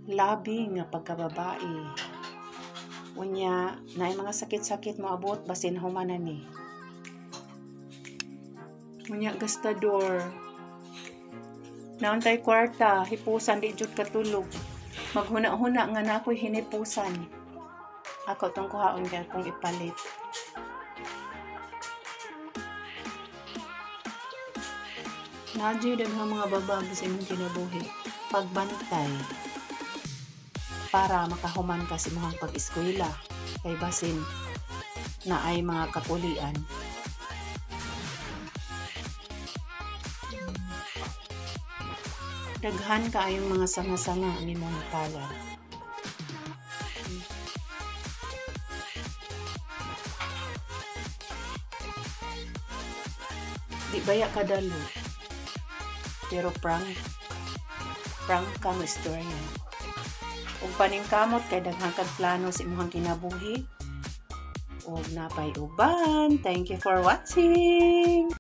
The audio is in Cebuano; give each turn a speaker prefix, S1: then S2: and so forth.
S1: Labi nga pagkababae. Unya, naay mga sakit-sakit moabot basin human na ni. Unya, gastador. Naa untay kwarta, hipusan di jud katulog. Maghuna-huna nga naa ko'y hinipusan. Ako tong kuhaon kay akong ipalit. Naa juy daghang mga babag sa imong kinabuhi. Pagbantay para makahuman ka sa imong pag-eskwela kay basin naay mga kapulian. Daghan kaayong mga sanga-sanga ang imong napalad. Di baya kadalo. Pero prank, prank ka mo istorya. Ug paningkamot kay daghan kag plano sa imong kinabuhi. Ug napay uban. Thank you for watching.